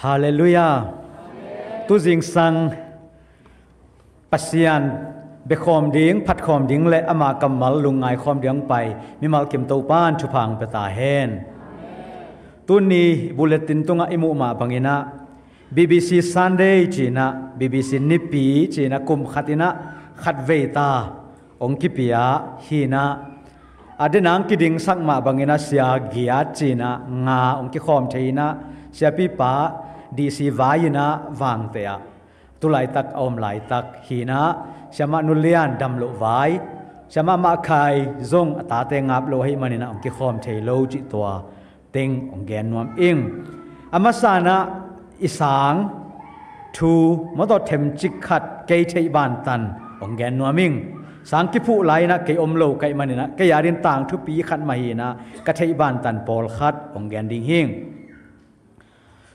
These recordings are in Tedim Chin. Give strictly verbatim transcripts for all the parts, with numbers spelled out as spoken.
Halleluiah. Tu zingsang Pasian biakhawm ding, phatkhawm ding le ama kammal lungngai khawm ding pai mimal kim Topan thupha hong pia ta hen. Tuni bulletin tungah i muh mah banginah B B C Sunday cinah, B B C Nipi cinah, kum khatinah khat vei ta hong kipia hinah, a denang kidingsak mah banginah sia giat cinah nga hong kikhawm thei inah, siapipa D C vai inah vangte ah tu laitak a om laitak hinah, siamah Nu Lian dam loh vai, siamah Mah Khai zong a tate ngap lo ahih maninah hong kikhawm thei lo cih tua teng hong gen nuam ing. A masanah i sang thu mawtaw themcik khat kei theih bantan hong gen nuam ing. Sang kiphuh lai inah kei om lo kaih maninah kei adin tangthupi khat mah hinah ka theih bantan pawlkhat hong gen ding hing.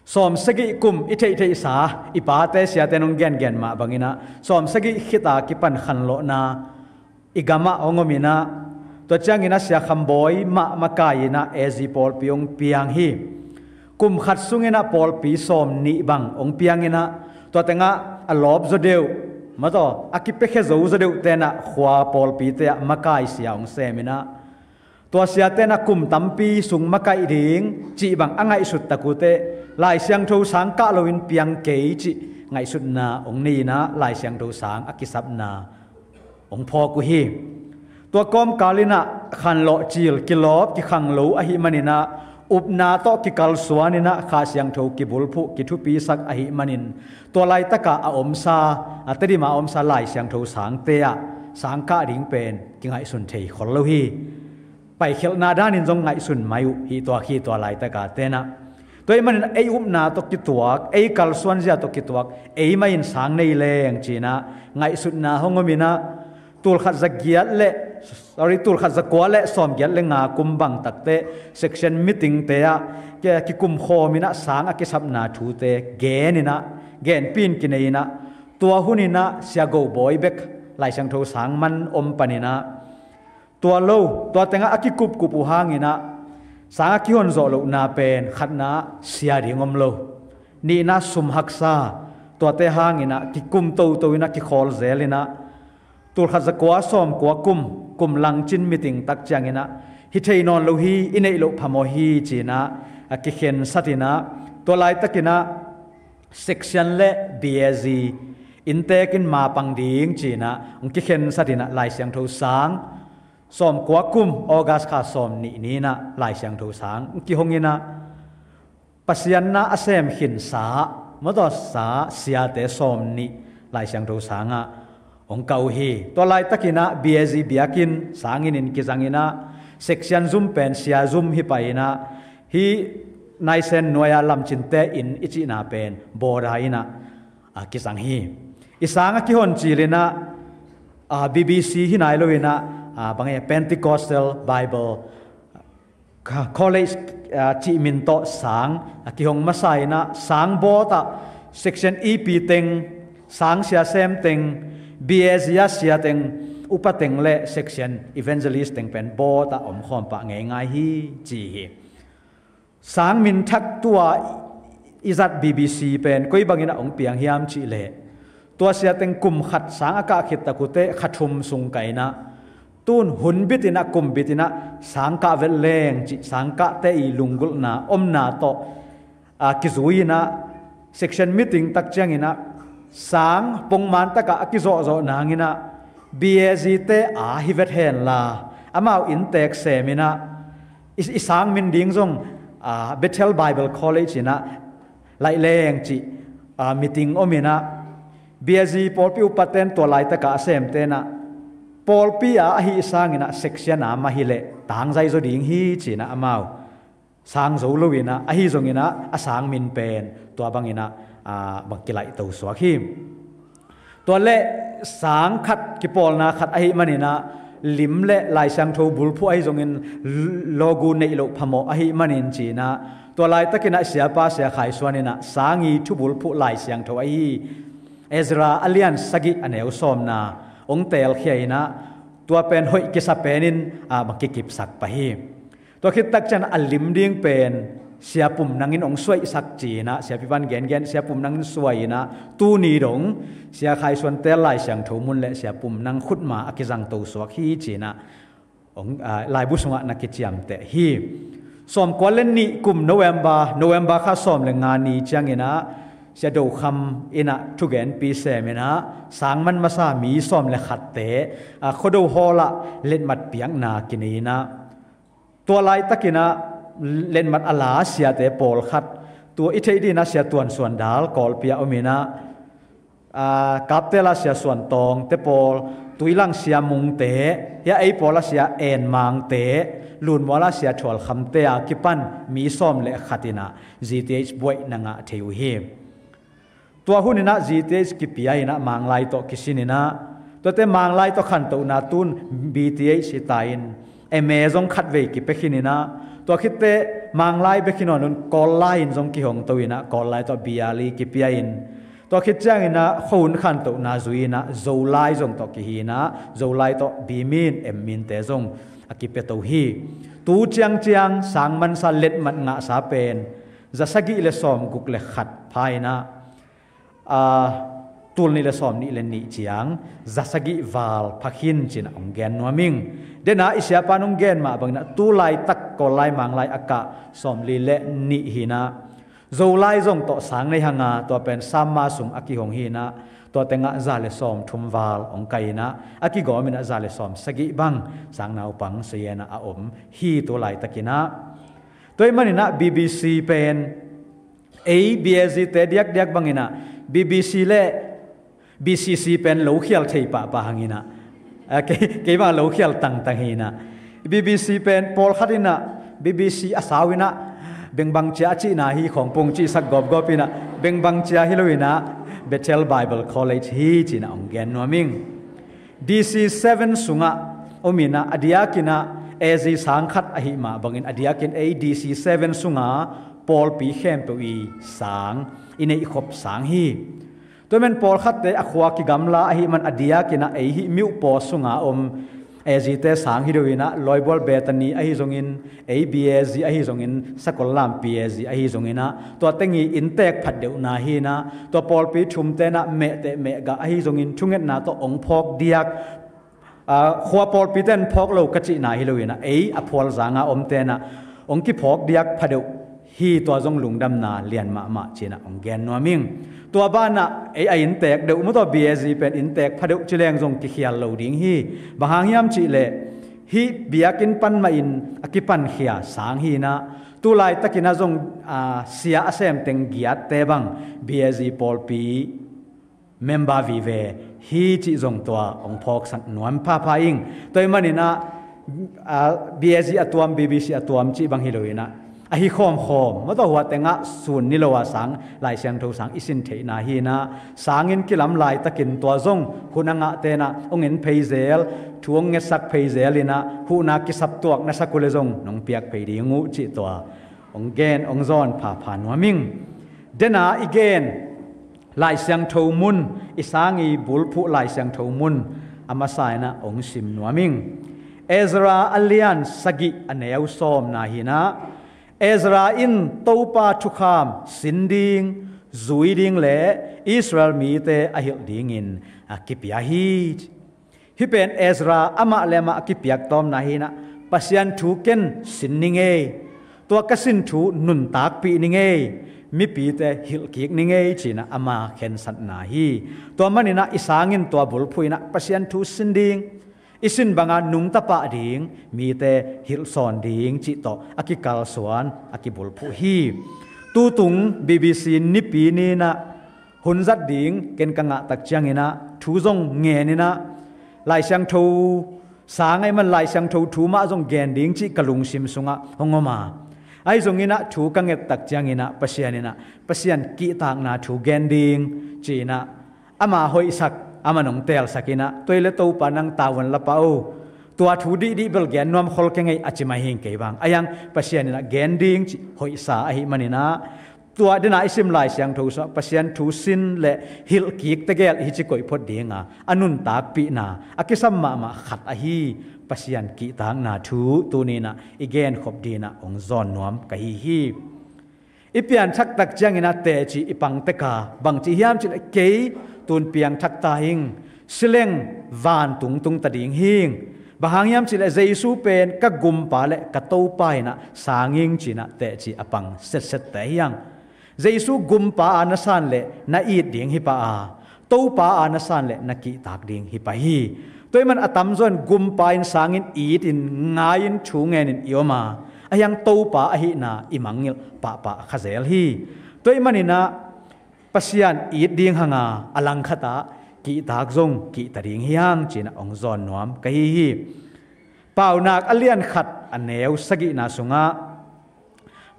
Sawm sagih kum i theihtheihsa i pate siate nong gengen mah banginah sawm sagih khita kipan khanlawhna i gamah hong om inah, tua cianginah Sia Kham Bawi mah makai inah A Z pawlpi hong piang hi. Kum khat sunginah pawlpi sawm nih bang hong piang inah, tua tengah a lawp zaw deuh mawtaw a kipiakhia zo zaw deuh tenah khua pawlpite ah makai sia hong sem inah, tua siate na kum tampi sung makaih ding cih bang a ngaihsut tak uh teh, Lai Siangtho sang kah loin piang kei cih ngaihsutna hong nei inah Lai Siangtho sang a kisapna hong phawk uh hi. Tua kawmkal inah khanlawh cil kilawp kikhang lo ahih maninah, upna tawh kikalsuan inah Kha Siangtho kibulphuh kithupisak ahih manin, tua laitaka a omsa, a Tedim a omsa Lai Siangtho sangte ah sang kah ding pen kingaihsun thei khol lo hi. Paikhialhna danin zong ngaihsun mai uh hi tua khi tua laitaka tenah. Tua ahih manin ei upna tawh kituak, ei kalsuanzia tawh kituak, ei mah in sang nei leng cinah ngaihsutna hong om inah, tulkhat za giat le, sorry, tulkhat za kua le sawm giat le nga kum bang takte section meetingte ah ki-, kikumkhawm inah sang a kisapna thute gen inah, genpin kinei inah, tua hun inah Sia Go Bawi bek Lai Siangtho sang man om paninah, tua lo, tua tengah a kikupkup uh hanginah sang a kihon zawh lohna pen khatna sia ding om lo. Nihna sum haksa, tuate hanginah kikum toto inah kikhawl zel inah, tulkhat za kua sawm kua kum, kum langcin meeting tak cianginah hi thei nawn lo hi, i neih loh phamawh hi cinah a kikhensat inah, tua laitakinah section le B A Z inntekin mapang ding cinah hong kikhensat inah Lai Siangtho sang sawm kua kum August kha sawm nih ni inah Lai Siangtho sang hong kihong inah, Pasian na a sem khinsa, mawtaw sa siate sawm nih Lai Siangtho sangah hong kah uh hi. Tua laitakinah B A Z biakinn sanginn in kizang inah, section zum pen sia zum hi pai inah, hih Naisen nuai-a lamcinte inn i cihna pen bawda inah a kizang hi. I sang a kihon cil inah, a, B B C hi nai lo inah, a, bang e, Pentecostal Bible College, a, cih min tawh sang a kihong masa inah, sang bawtah section E P teng, sang sia sem teng, B A Z a sia teng, upa teng le section evangelist teng pen bawtah omkhawm pah ngeingai hi ci hi. Sang min thak tua i zat B B C pen koi bangin a hong piang hiam cih leh, tua sia teng kum khat sang a kah khit tak uh teh kha thum sung kah inah, tun hun bit inah, kum bit inah sang kah vet leng cih sang kahte i lunggulhna omna tawh, a, kizui inah, section meeting tak ciang inah, sang pongman takah a kizawhzawh nang inah, B A Z te a hi vet henla, amau inntek sem inah, i, i sang min ding zong, a, Bethel Bible College inah laih leng cih, a, meeting om inah, B A Z pawlpi upaten tua laitakah a semte inah, pawlpi a ahi sang inah section a mah hi leh tangzai zaw ding hi ci inah amau sang zo lo inah, ahi zong inah a sang min pen tua bang inah, a, bang kilaihto suak hi. Tua le sang khat, kipawlna khat ahih man inah, lim le Lai Siangtho bulphuh ahi zongin logu neih loh phamawh ahih manin ci inah, tua laitak inah siapa Sia Khai Suan inah sang i thu bulphuh Lai Siangtho ahi Ezra a lian sagih a neu sawmna hong teelkhia inah, tua pen hoih kisa pen in, a, bang kikipsak pah hi. Tua khit tak ciang a lim ding pen Sia Pum Nang in hong suaihsak ci-in ah, Siapi Van gengen Sia Pum Nang in suai in ah, tuni dong Sia Khai Suan Tel Lai Siangtho Mun le Sia Pum Nang khutma a kizangto suak hi ci-in ah, hong, ah, laibu sungah na kiciamteh hi. Sawmkua le nih kum November, November kha sawm le nga ni ciangin ah, Sia Do Kham in ah thugenpi sem in ah, sang man masa mi sawm le khatte, ah, Khuado Hall ah letmat piakna kinei in ah, tua laitakin ah letmat a la siate pawlkhat, tua i theih dingin ah Sia Tuan Suan Dal Kawlpi ah om in ah, ah, Kaptel ah Sia Suan Tawng te pawl, Tuilang Sia Mung te, hia ei pawl ah Sia En Mang te, Lunmual ah Sia Thual Kham te a kipan mi sawm le khat in ah G T H buaih na ngah thei uh hi. Tua hun in ah G T H kipia in ah Manglai tawh kisin in ah, tuate Manglai tawh khantohna tun B T H hi ta in, M A zong khatvei kipia khin in ah, tua khitteh Manglai bek hi nawn lo in Kawllai in zong kihongto in ah, Kawllai tawh B R E kipia in, tua khit ciangin ah khuahun khantohna zui in ah Zolai zong tawh kihi in ah, Zolai tawh B Min, M Min te zong a kipiato hi. Tu ciangciang sang mansa letmat ngahsa pen za sagih le sawmguk le khat pha in ah, ah, tul nih le sawmnih le nih ciang za sagih val pha khin ci-in ah hong gen nuam ing. Dena i siapa in hong gen mah bangin ah tu laitak Kawllai Manglai a kah sawmli le nih hi in ah, Zolai zong tawh sang nei hang a, tua pen Samma sung a kihong hi in ah, tua teng ah za le sawmthum val hong kai in ah, a kigawm in ah za le sawmsagih bang sang naupang Sia En ah a om hi tu laitakin ah. Tua ahih manin ah B B C pen ei B A Z te diakdiak bangin ah B B C le B C C pen lo khial thei pahpah hang in ah, ah, kei, kei bang lo khial tangtang hi in ah, B B C pen pawlkhat in ah B B C a sau in ah bengbang cia a cihna hi khawng pung cihsak gawpgawp in ah, bengbang cia hi lo in ah Bethel Bible College hi ci-in ah hong gen nuam ing. D C seven sungah om in ah, a diakin ah A Z sang khat ahih mah bangin a diakin ei D C seven sunga pawlpi khempeuh i sang, i neihkhop sang hi. Tua ahih manin pawlkhatte a khua kigamla ahih man a diakin ah ei hih Myo Paw sunga om A Z te sang hi deuh in ah, Lawibual Bethany ahi zongin, ei B A Z ahi zongin, Sakollam P A Z ahi zongin ah, tua teng i inntek phat deuhna hi in ah, tua pawlpi thumte in ah mehteh mehgah ahi zongin thungetna tawh hong phawk diak, ah, khua pawlpite in phawk lo ka cihna hi lo in ah, ei a phualzanga omte in ah hong kiphawk diak pha deuh hi, tua zong lungdamna lian mahmah ci-in ah hong gen nuam ing. Tua banah ei a inntek deuh maw, tua B A Z pen inntek pha deuh ci leng zong kikhial lo ding hi. Bang hang hiam cih leh hih biakinn pan mahin a kipankhia sang hi in ah, tu laitakin ah zong, ah, sia a sem teng giatte bang B A Z pawlpi member vive hi cih zong tua hong phawksak nuam phapha ing. Tua ahih manin ah, ah, B A Z a tuam, B B C a tuam cih bang hi lo in ah, ahi khawmkhawm maw, tua hua teng ah sun ni lo a sang, Lai Siangtho sang i sin theihna hi in ah, sanginn kilam laitakin tua zong hun a ngahte in ah hong en phei zel, thu hong ngetsak phei zel in ah, huhna kisap tuak na sak uh leh zong nong piak phei ding uh cih tua hong gen, hong zawn phapha nuam ing. Dena i gen Lai Siangtho mun, i sang i bulphuh Lai Siangtho mun a masa in ah hong sim nuam ing. Ezra a lian sagih a neu sawmna hi in ah, Ezra in Topa thukham sin ding, zui ding le Israel mite a hilh dingin a kipia hi. Hih pen Ezra amah le amah a kipiak tawmna hi in ah, Pasian thu ken sin ning ei, tua ka sin thu nuntakpih ning ei, mipite hilhkik ning ei ci-in ah ama khensatna hi. Tua manin ah i sangin tua bulphuh in ah Pasian thu sin ding, i sin banga nungta pah ding, mite hilhsawn ding cih tawh a kikalsuan, a kibulphuh hi. Tutung B B C Nipi ni in ah hun zat ding ken ka ngah tak ciangin ah thu zong ngen in ah, Lai Siangtho sang ahih man Lai Siangtho thu mah zong gen ding cih ka lungsim sungah hong om a, ahi zongin ah thu ka nget tak ciangin ah Pasian in ah, Pasian kihtakna thu gen ding ci-in ah ama hoihsak, ama nong teelsak in ah, tua hi leh Topa nang tavuan la pah o, tua thu dihdih bel gen nuam khol keng ei a ci mah hi ing kei bang. Ahi hang Pasian in ah gen ding cih hoihsa ahih manin ah, tua dena i sim Lai Siangtho sungah Pasian thu sin le hilhkik tegel hi ci koih phot ding a, a nuntakpihna a kisam mahmah khat ahi Pasian kihtakna thu tuni in ah i genkhop dingin ah hong zawn nuam ka hi hi. I pianthak tak ciangin ah teci i pang tek a, bangci hiam cih leh kei tun piangthak ta hing, sileng vantung tung ta ding hing. Bang hang hiam cih leh Jesu pen ka gumpa le ka Topa in ah sang ing ci-in ah teci a pang setsette hi hang. Jesu gumpa a na san leh na it ding hi pah a, Topa a na san leh na kihtak ding hi pah hi. Tua ahih man a tamzaw in gumpa in sang in, it in, ngai in, thu ngen in i om a, ahi hang Topa ahihna i mangngilh pahpah kha zel hi. Tua ahih manin ah Pasian it ding hang a, a langkhat ah kihtak zong kihta ding hi hang ci-in ah hong zawn nuam ka hi hi. Paunak a lian khat a neu sagihna sungah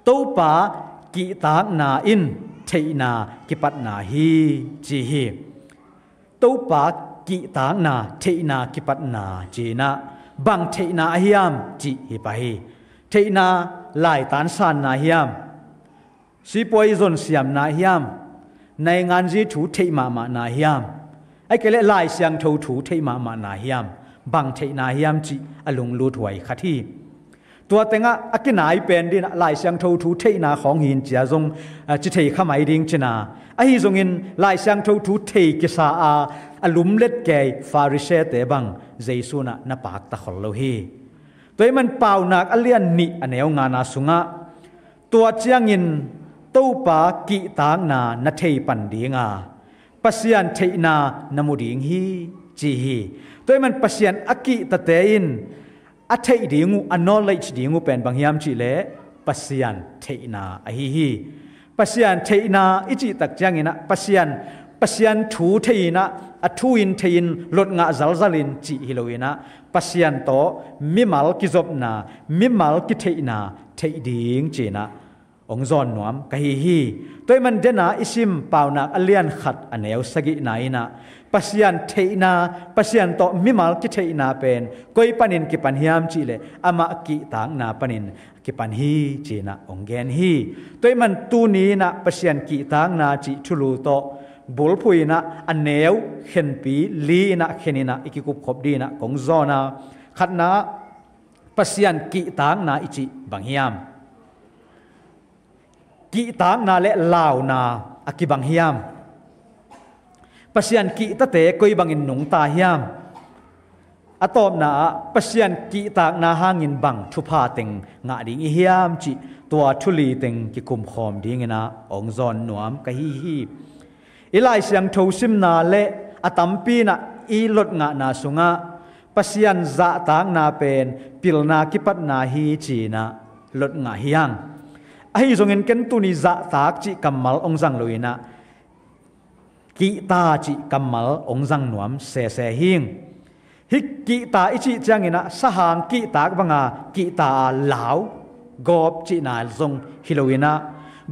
Topa kihtakna in theihna kipatna hi ci hi. Topa kihtakna theihna kipatna ci-in ah bang theihna a hiam cih hi pah hi. Theihna laitan sanna hiam? Sipuai zon siamna hiam? Nainganzi thu theih mahmahna hiam? Ahih kei leh Lai Siangtho thu theih mahmahna hiam? Bang theihna hiam cih a lunglut huai khat hi. Tua tengah a kinai pen ding in ah Lai Siangtho thu theihna khawng hi in cia zong, a, ci thei kha mai ding ci-in ah. Ahi zongin Lai Siangtho thu thei kisa a, a lumlet kei Pharisee-te bang Jesu in ah na pakta khol lo hi. Tua ahih man Paunak a lian nih a neu ngana sungah, tua ciangin Topa kihtakna na thei pan ding a, Pasian theihna na mu ding hi ci hi. Tua ahih man Pasian a kihtate in a theih ding uh, a knowledge ding uh pen bang hiam cih leh Pasian theihna ahi hi. Pasian theihna i cih tak ciangin ah Pasian, Pasian thu thei in ah, a thu in thei in, lot ngah zalzal in cih hi lo in ah, Pasian tawh mimal kizopna, mimal kitheihna theih ding ci-in ah hong zawn nuam ka hi hi. Tua ahih man den a i sim Paunak a lian khat a neu sagihna in ah Pasian theihna, Pasian tawh mimal kitheihna pen koi panin kipan hiam cih leh amah kihtakna panin kipan hi ci-in ah hong gen hi. Tua ahih man tuni in ah Pasian kihtakna cih thulu tawh bulphuh in ah a neu khenpi li in ah khen in ah i kikupkhop ding in ah kong zawn a, khatna, Pasian kihtakna i cih bang hiam? Kihtakna le launa a kibang hiam? Pasian kihtate koi bangin nungta hiam? A tawpna ah Pasian kihtakna hangin bang thupha teng ngah ding i hiam cih tua thu li teng kikumkhawm ding in ah hong zawn nuam ka hi hi. I Lai Siangtho simna le a tampi in ah i lot ngahna sungah Pasian zahtakna pen pilna kipatna hi ci-in ah lot ngah hi hang. Ahi zongin ken tuni zahtak cih kammal hong zang lo in ah kihta cih kammal hong zang nuam sese hing. Hih kihta i cih ciangin ah sahang kihtak bang a kihta a lau gawp cihna zong hi lo in ah,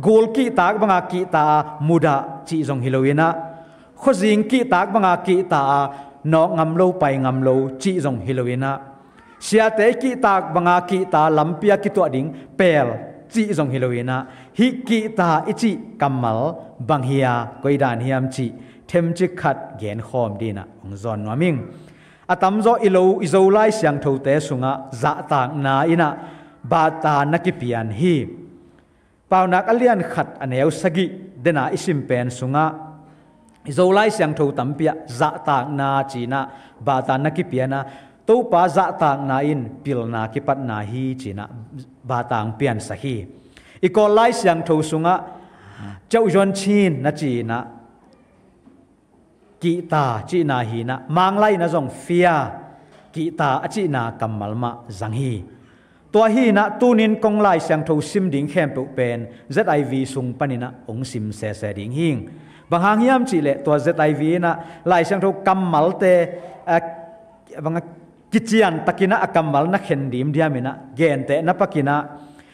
gul kihtak bang a kihta a mudah cih zong hi lo in ah, khuazing kihtak bang a kihta a nawk ngam lo, pai ngam lo cih zong hi lo in ah, siate kihtak bang a kihta lampi a kituah ding pel cih zong hi lo in ah, hih kihta i cih kammal bang hi a, koi dan hiam cih themcik khat genkhawm ding in ah hong zawn nuam ing. A tamzaw i lo, i Zolai Siangthote sungah zahtakna in ah bata na kipian hi. Paunak a lian khat a neu sagih den a i sim pen sungah i Zolai Siangtho tampi ah zahtakna ci-in ah bata na kipian a, Topa zahtakna in pilna kipatna hi ci-in ah bata hong piansak hi. I Kawl Lai Siangtho sungah ceuh zuan chin na ci-in ah kihta cihna hi in ah, Manglai in ah zong fear, kihta a cihna kammal mah zang hi. Tua hi in ah tunin kong Lai Siangtho sim ding khempeuh pen Z I V sung panin ah hong sim sese ding hing. Bang hang hiam cih leh tua Z I V in ah Lai Siangtho kammalte, eh, bang a kician takin ah a kammal na khen dimdiam in ah, genteh na pakin ah,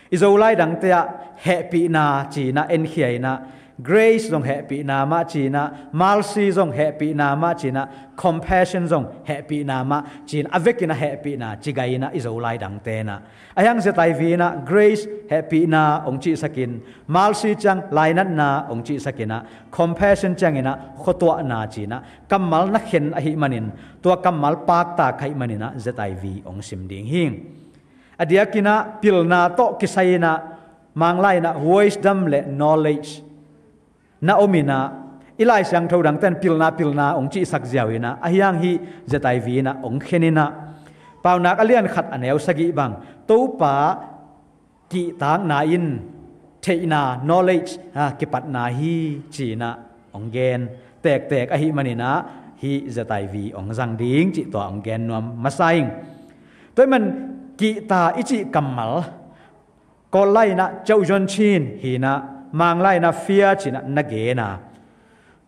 i Zolai dangte ah hehpihna ci-in ah enkhia in ah, grace zong hehpihna mah ci-in ah, mercy zong hehpihna mah ci-in ah, compassion zong hehpihna mah ci-in a vekin ah hehpihna ci gai in ah i Zolai dangte in ah. Ahi hang Z I V in ah grace hehpihna hong cihsakin, mercy ciang lainatna hong cihsakin ah, compassion ciangin ah khuatuahna ci-in ah kammal na khen ahih manin, tua kammal paktak ahih manin ah Z I V hong sim ding hing. A diakin ah pilna tawh kisai in ah Manglai inah wisdom le knowledge na om inah, i Lai Siangtho dangten pilna pilna hong cihsak ziau inah, ahi hang hih Z I V inah hong khen inah, Paunak a lian khat a neu sagih bang, Topa kihtakna in theihna, knowledge, ha, kipatna hi ci inah hong gen tektek ahih man inah, hih Z I V hong zang ding cih tua hong gen nuam masa ing. Tua ahih man kihta i cih kammal, Kawl lai inah 照准 ci-in hi inah, Manglai inah 非常 ci inah na gen a,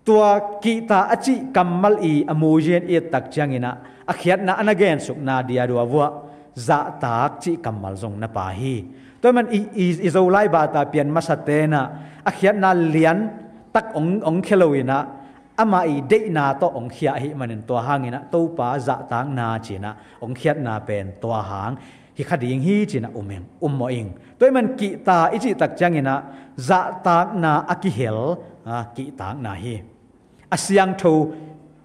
tua kihta a cih kammal i a muzian i et tak ciang inah, a khiatna a na gensukna dia dua vuah zahtak cih kammal zong na pha hi. Tua ahih man i, i, i Zolai bata pian masate inah a khiatna lian tak hong, hong khia lo inah, amah i deihna tawh hong khia ahih manin tua hang inah Topa zahtakna ci inah hong khiatna pen tua hang hi kha ding hi ci inah um ing, um mawh ing. Tua ahih man kihta i cih tak ciang inah zahtakna a kihel, a, kihtakna hi. A siangtho,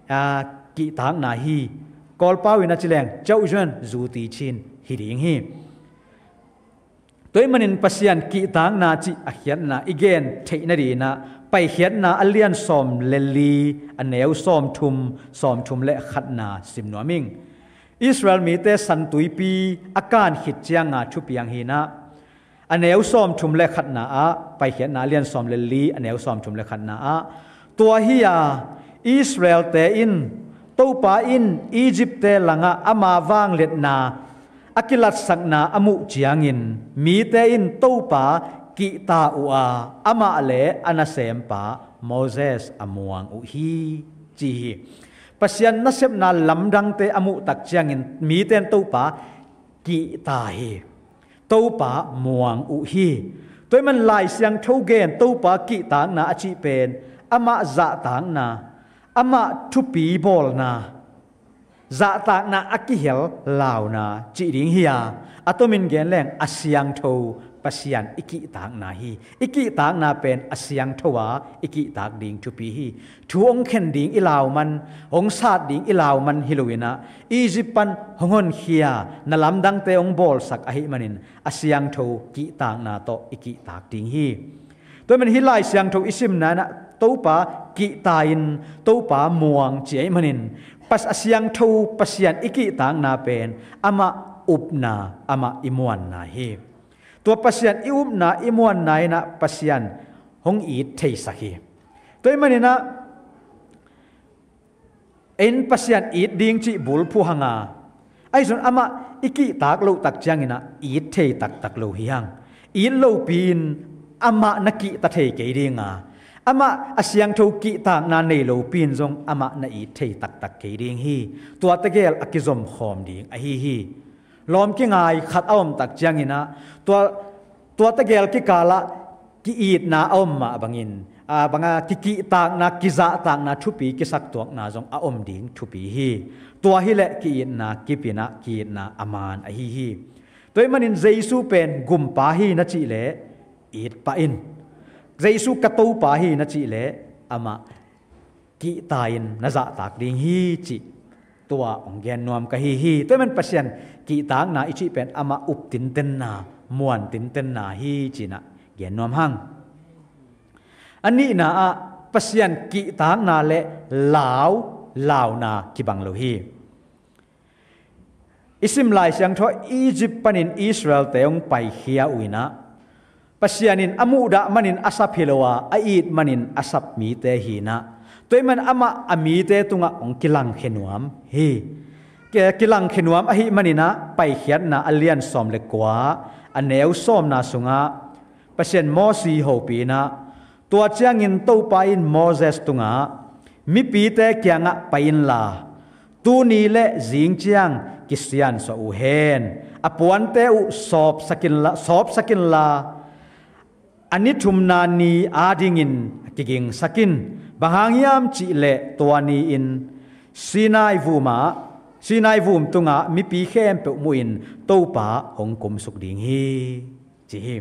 a, kihtakna hi. Kawlpau inah ci leng 照准 zu ti ci-in hi ding hi. Tua ahih manin Pasian kihtakna cih a khiatna i gen theih nading inah Paikhiatna a lian sawm le li, a neu sawmthum, sawmthum le khatna sim nuam ing. Israel mite San Tuipi a kan khit cianga thupiang hi inah, a neu sawmthum le khatna ah, Paikhiatna a lian sawm le li, a neu sawmthum le khatna ah, tua hi a, Israelte in, Topa in Egypt-te langah ama vangliatna a kilatsakna a muh ciangin, mite in Topa kihta uh a, amah le a nasempa Moses a muang uh hi, ci hi. Pasian nasepna lamdangte a muh tak ciangin mite in Topa kihta hi. Topa muang uh hi. Tua ahih man Lai Siangtho gen Topa kihtakna a cih pen amah zahtakna, amah thupi bawlna, zahtakna a kihel launa cih ding hi a, a tomin gen leng a siangtho Pasian i kihtakna hi. I kihtakna pen a siangtho a i kihtak ding thupi hi. Thu hong khen ding i lau man, hong sat ding i lau man hi lo inah, Egypt pan hong honkhia, na lamdangte hong bawlsak ahih manin a siangtho kihtakna tawh i kihtak ding hi. Tua ahih man hih Lai Siangtho i simna inah Topa kihta in, Topa muang ci ahih manin, Pas-, a siangtho Pasian i kihtakna pen amah upna, amah i muanna hi. Tua Pasian i upna, i muanna inah Pasian hong it theisak hi. Tua ahih man inah en Pasian it ding cih bulphuh hang a, ahi zong amah i kihtak loh tak ciang inah it thei taktak lo hi hang. It lopi-in amah na kihta thei kei ding a, amah a siangtho kihtakna nei lopi-in zong amah na it thei taktak kei ding hi. Tua tegel a kizom khawm ding ahi hi. Lawm kingai khat a om tak ciang inah tua, tua tegel kikalah ki-itna a om mah bangin, a, banga kikihtakna, kizahtakna thupi kisaktuakna zong a om ding thupi hi. Tua hileh ki-itna kip inah ki-itna a man ahi hi. Tua ahih manin Jesu pen gumpa hi na cih leh it pah in. Jesu ka Topa hi na cih leh amah kihta in na zahtak ding hi cih tua hong gen nuam ka hi hi. Tua ahih man Pasian kihtakna i cih pen amah up tintenna, muan tintenna hi ci inah gen nuam hang. A nihna ah Pasian kihtakna le lau, launa kibang lo hi. I sim Lai Siangtho ah Egypt panin Israelte hong paikhia uh inah, Pasian in a muhdah manin a sap hi lo a, a it manin a sap mite hi inah, tua ahih man amah a mite tungah hong kilangkhia nuam hi. Ki-, kilangkhia nuam ahih man inah Paikhiatna a lian sawm le kua, a neu sawmna sungah Pasian Mosi hopih inah, tua ciangin Topa in Moses tungah, mipite kiangah pai inla, tuni le zing ciang kisiansuah uh hen. A puante uh sawpsak inla, sawpsak inla, a ni thumna ni adingin kigingsak in. Bang hang hiam cih leh tua ni-in Sinai vum ah, Sinai vum tungah mipi khempeuh muhin Topa hong kumsuk ding hi, ci hi.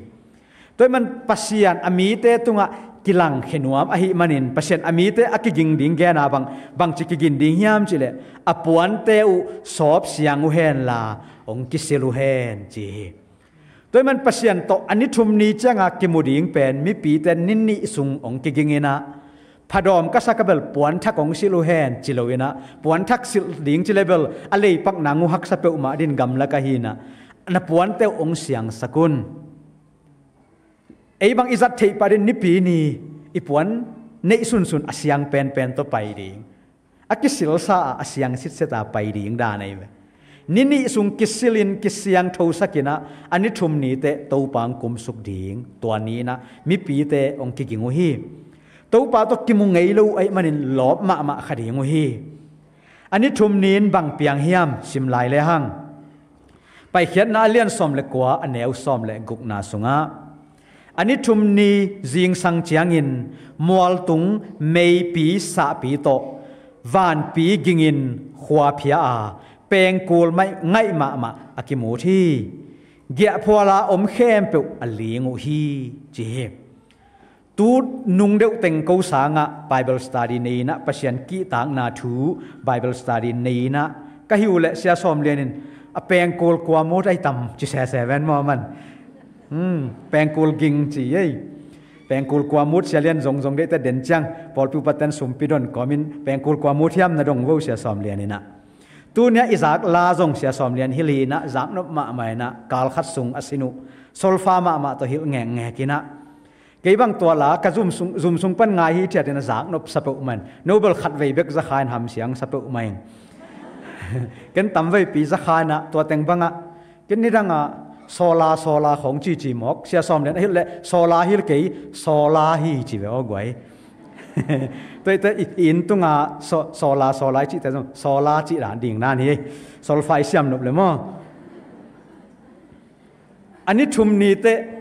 Tua ahih man Pasian a mite tungah kilangkhia nuam ahih manin, Pasian a mite a kiging ding gen a bang, bangci kiging ding hiam cih leh, a puante uh sawpsiang uh henla hong kisil uh hen, ci hi. Tua ahih man Pasian tawh a ni thum ni cianga kimu ding pen mipite ni nih sung hong kiging inah, phadawm ka sa ka bel puanthak hong silh uh hen ci lo inah, puanthak silh ding ci le bel a leipak nang uh haksa peuhmah din gamla ka hi inah, na puante uh hong siangsak un. Ei bang i zat theih pah din nipi ni i puan neih sunsun a siang penpen tawh pai ding. A kisilsa a, a siang sitset a pai ding dan ahi ve. Ni nih sung kisilin kisiangthosak inah, a ni thum ni teh Topa hong kumsuk ding, tua ni inah mipite hong kiging uh hi. Topa tawh kimu ngei lo uh ahih manin lawp mahmah kha ding uh hi. A ni thum ni in bang piang hiam, sim lai le hang. Paikhiatna a lian sawm le kua, a neu sawm le gukna sungah, a ni thum ni zingsang ciangin mualtung meipi sahpi tawh vanpi gingin khuaphia a, pengkul mai ngaih mahmah a kimut hi. Giahphuala om khempeuh a ling uh hi, ci hi. Tu nung deuh teng ko sangah Bible study nei inah, Pasian kihtakna thu Bible study nei inah ka hi uh leh Sia Sawm Lian in, a pengkul kua mut ahi tam ci sese ven maw man. Hmm, pengkul ging ci ei. Pengkul kua mut Sia Lian zongzong deihte den ciang pawlpi upaten sumpi don kawmin pengkul kua mut hiam na dong vo Sia Sawm Lian inah. Tuni-ah i zak la zong Sia Sawm Lian hilh inah zaknop mahmah inah kal khat sung a sin uh solfa mahmah tawh hilh ngekngek inah. Kei bang tua la ka zum sung, zum sung pan ngai hi thiat inah zaknop sa peuhmah in. No bel khat vei bek zakha in hamsiang sa peuhmah in. Ken tam veipi zakha inah tua teng bangah. Ken nidangah sawla, sawla khawng cici mawk. Sia Sawm Lian a hilh leh sawla hilh kei, sawla hi ci ve aw guai. Tua i te i, i inn tunga saw-, sawla, sawla i cihte zong sawla cih dan ding nan hi. Solfa i siam nop le maw. A ni thum ni teh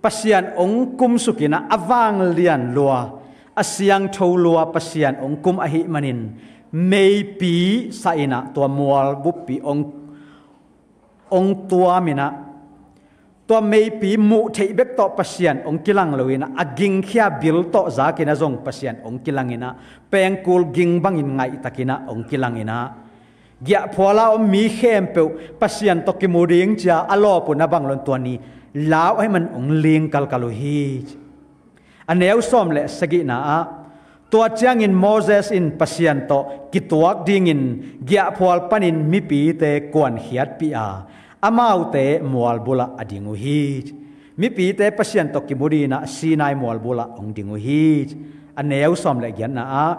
Pasian hong kumsuk inah, a vanglian lua, a siangtho lua Pasian hong kum ahih manin meipi sa inah tua mual buppi hong, hong tuam inah, tua meipi muh theih bek tawh Pasian hong kilang lo inah, a gingkhia bil tawh zak inah zong Pasian hong kilang inah, pengkul ging bangin ngaihtak inah hong kilang inah, giahphuala om mi khempeuh Pasian tawh kimu ding cia a lawp uh na bang lo in tua ni lau ahih man hong ling kalkal uh hi. A neu sawm le sagihna ah, tua ciangin Moses in Pasian tawh kituak dingin giahphual panin mipite kuankhiatpih a, amaute mualbulah a ding uh hi. Mipite Pasian tawh kimu ding inah Sinai mualbulah hong ding uh hi. A neu sawm le giatna ah,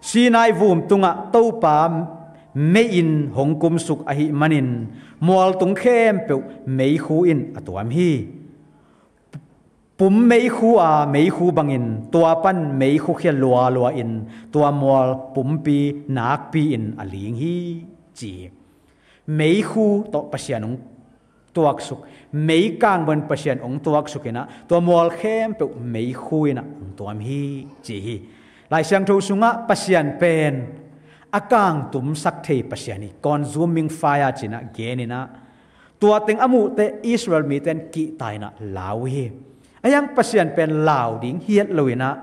Sinai vum tungah Topa mei in hong kumsuk ahih manin mualtung khempeuh meikhu in a tuam hi. Pum meikhu a, meikhu bangin tua pan meikhu khia lualua in tua mual pumpi nakpi in a ling hi, ci hi. Meikhu tawh Pasian hong tuaksuk, meikang bangin Pasian hong tuaksuk inah tua mual khempeuh meikhu inah hong tuam hi, ci hi. Lai Siangtho sungah Pasian pen a kangtumsak thei Pasian hi, consuming fire ci inah gen inah, tua teng a muhte Israel mite in kihta inah lau uh hi. Ahi hang Pasian pen lau ding hiat lo inah,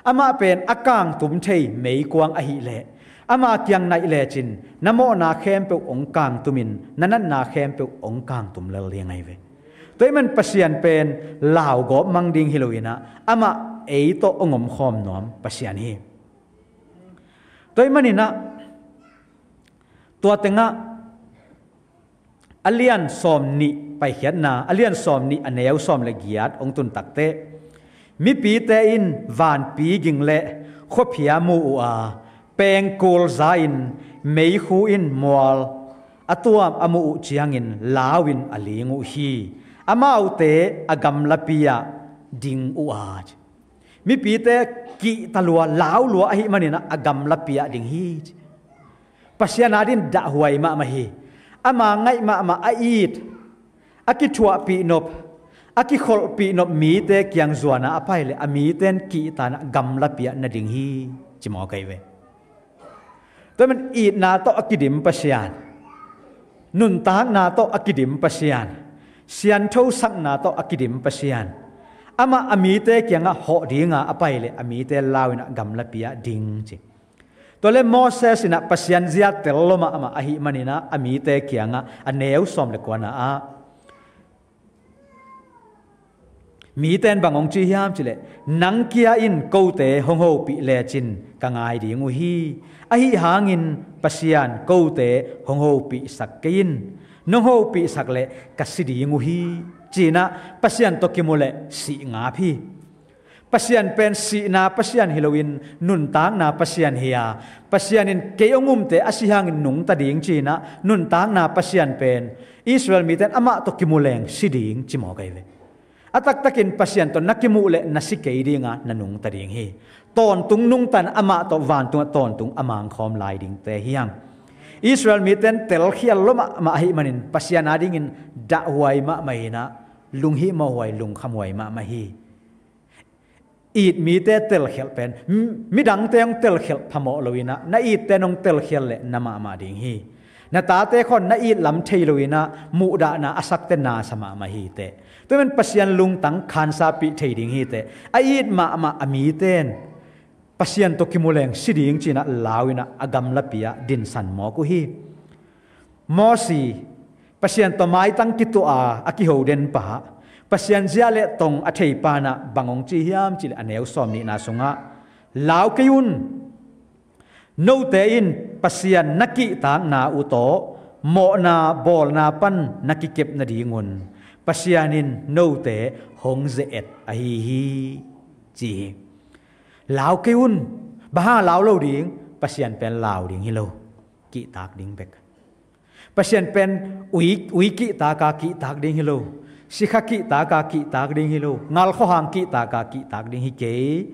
amah pen a kangtum thei meikuang ahih leh, ama kiang naih lecin na mawhna khempeuh hong kangtum in, na natna khempeuh hong kangtum lel ding ahi ve. Tua ahih man Pasian pen lau gawp mang ding hi lo inah, amah ei tawh hong omkhawm nuam Pasian hi. Tua ahih man inah, tua tengah a lian sawm nih, Paikhiatna a lian sawm nih, a neu sawm le giat hong tun takteh, mipite in vanpi ging le khuaphia mu uh a, pengkul za in meikhu in mual a tuam a muh uh ciangin lau in a ling uh hi. Amaute a gamlapi ah ding uh a, mipite kihta lua, lau lua ahih man inah a gamlapi ah ding hi, ci. Pasian adingin dahhuai mahmah hi. Ama ngaih mahmah, a it, a kithuahpih nop, a kikholhpih nop mite kiang zuan a a pai leh a mite in kihta inah gamlapi ah na ding hi, ci mawk ahi ve. Tua ahih man itna tawh a kidim Pasian, nuntakna tawh a kidim Pasian, sianthosakna tawh a kidim Pasian, amah a mite kiangah hawh ding a a pai leh a mite lau inah gamlapi ah ding, ci. Tua le Moses inah Pasian zia tel lua mahmah ahih man inah a mite kiangah, a neu sawm le kuana ah, Mite in bang hong ci hiam cih leh, nang kia in kote hong hopih lecin ka ngai ding uh hi. Ahi hangin Pasian kote hong hopihsak kei in. Nong hopihsak leh ka si ding uh hi, ci-in ah Pasian tawh kimu leh sih ngap hi. Pasian pen sihna Pasian hi loin nuntakna Pasian hi a, Pasian in kei hong umte a si hangin nungta ding ci-in ah nuntakna Pasian pen Israel mite in amah tawh kimu leng si ding ci mawk ahi ve. A taktakin Pasian tawh na kimuh leh na si kei ding a, na nungta ding hi. Tawntung nungtan amah tawh vantungah tawntung a mangkhawm lai dingte hi hang. Israel mite in telkhial lua mahmah ahih manin Pasian adingin dahhuai mahmah in ah, lunghihmawhhuai, lungkhamhuai mahmah hi. It mite telkhialh pen, m-, midangte hong telkhialh phamawh loin ah, na itte in hong telkhialh leh na mahmah ding hi. Na tate khawng na it lam thei loin ah, muhdahna a sakte nasa mahmah hi teh. Tua ahih manin Pasian lungtang khansapih thei ding hi teh. A it mahmah a mite in Pasian tawh kimu leng si ding ci-in ah lau in ah a gamlapi ah dinsan mawk uh hi. Mosi, Pasian tawh maitang kituah a, a kiho den pa, Pasian zia le tong a thei pa in ah bang hong ci hiam cih leh a neu sawmnihna sungah, lau kei un. Note in Pasian na kihtakna uh tawh mawhna bawlna pan na kikep nadingun Pasian in note hong ze-et ahi hi, ci hi. Lau kei un. Bang hang lau lo ding? Pasian pen lau ding hi lo. Kihtak ding bek. Pasian pen ui, ui kihtak a kihtak ding hi lo. Sikha kihtak a kihtak ding hi lo. Ngalkhuahang kihtak a kihtak ding hi kei.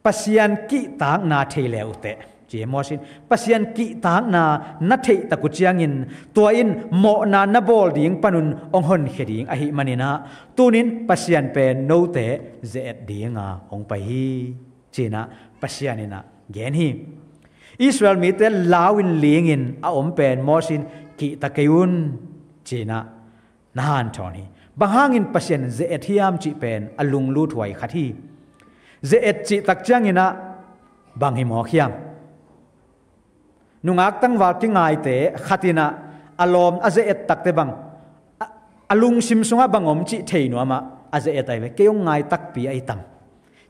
Pasian kihtakna thei le uh teh, ci hi Mosi in. Pasian kihtakna na theih tak uh ciangin, tua in mawhna na bawl ding panun hong honkhia ding ahih manin ah, tunin Pasian pen note ze-et ding a hong pai hi, ci-in ah Pasian in ah gen hi. Israel mite lau in ling in a om pen Mosi in kihta kei un, ci-in ah na hanthawn hi. Bang hangin Pasian in ze-et hiam cih pen a lunglut huai khat hi. Ze-et cih tak ciangin ah bang hi mawk hiam? Nungak tangval kingaite khat in ah a lawm a ze-et takte bang, a, a lungsim sungah bang om cih thei nuam ah, a ze-et ahi ve, kei hong ngai takpi ahi tam,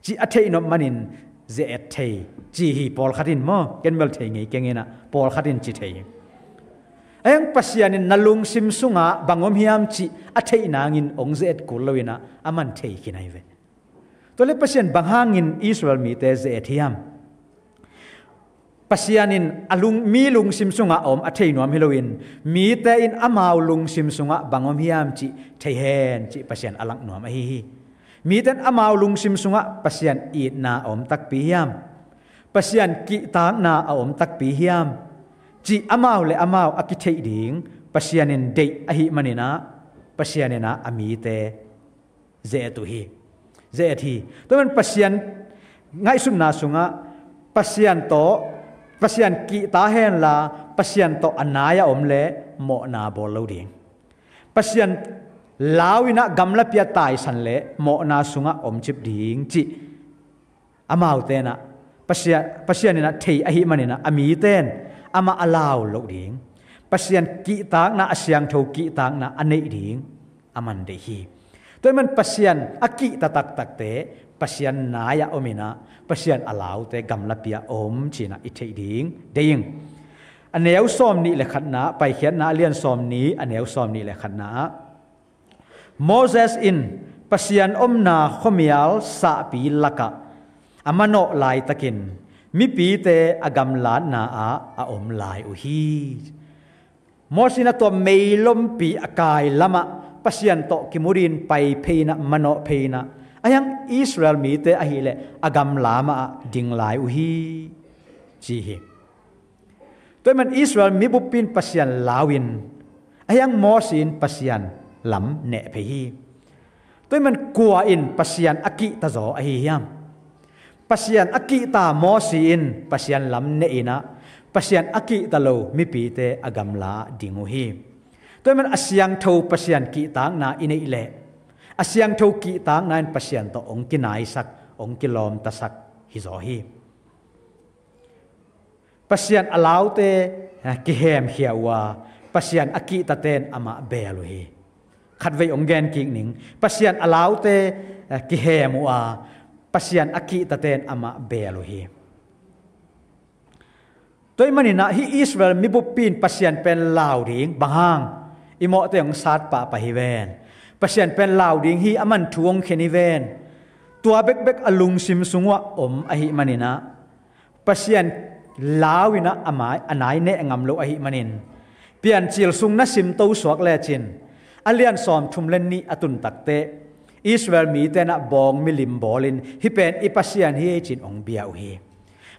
cih a theih nop manin ze-et thei, ci hi pawlkhat in maw, ken bel thei ngei keng in ah pawlkhat in ci thei hi. Ahi hang Pasian in na lungsim sungah bang om hiam cih a theih nangin hong ze-et kul loin ah, aman thei khin ahi ve. Tua leh Pasian bang hangin Israel mite ze-et hiam? Pasian in a lung, mi lungsim sungah a om a thei nuam hi loin, mite in amau lungsim sungah bang om hiam cih thei hen cih Pasian a lak nuam ahi hi. Mite in amau lungsim sungah Pasian itna a om takpi hiam, Pasian kihtakna a om takpi hiam cih amau le amau a kitheih ding Pasian in deih ahih manin ah, Pasian in ah a mite ze-et uh hi. Ze-et hi. Tua man Pasian ngaihsutna sungah Pasian tawh, Pasian kihta henla, Pasian tawh a nai-ah om leh mawhna bawl lo ding. Pasian lau in ah gamlapi ah taisan leh mawhna sungah omcip ding cih amaute in ah Pasian, Pasian in ah thei ahih manin ah a mite in amah a lau loh ding, Pasian kihtakna, a siangtho kihtakna a neih ding aman deih hi. Tua ahih man Pasian a kihta taktakte Pasian nai-ah om in ah Pasian a laute gamlapi ah om ci-in ah i theih ding deih ing. A neu sawmnih le khatna, Paikhiatna a lian sawmnih, a neu sawmnih le khatna ah, Moses in Pasian omna khuamial sahpi lakah a manawh laitakin mipite a gamlatna ah a om lai uh hi. Moses in a tua meilompi a kai lamah Pasian tawh kimu dingin pai phei in ah, manawh phei in ah, ahi hang Israel mite ahih leh a gamla mahah ding lai uh hi, ci hi. Tua ahih man Israel mi buppi in Pasian lau in, ahi hang Moses in Pasian lam neh phei hi. Tua ahih man kua in Pasian a kihta zaw ahi hiam? Pasian a kihta Moses in Pasian lam neh in ah, Pasian a kihta lo mipite a gamla ah ding uh hi. Tua ahih man a siangtho Pasian kihtakna i neih leh, a siangtho kihtakna in Pasian tawh hong kinaisak, hong kilawmtasak hizaw hi. Pasian a laute, eh, kihemkhia uh a, Pasian a kihtate in amah beel uh hi. Khatvei hong gen kik ning. Pasian a laute, eh, kihem uh a, Pasian a kihtate in amah beel uh hi. Tua ahih manin ah hih Israel mibuppi in Pasian pen lau ding, bang hang, i mawhte hong sat pahpah hi ven. Pasian pen lau ding hi, aman thu hong khen hi ven. Tua bekbek a lungsim sung uah om ahih manin ah, Pasian lau in ah a mai, a nai neh ngam lo ahih manin, Piancil sung na simto suak lecin, a lian sawmthum le nih a tun takteh, Israel mite in ah bawng milim bawlin, hih pen i Pasian hi ei ci-in hong bia uh hi.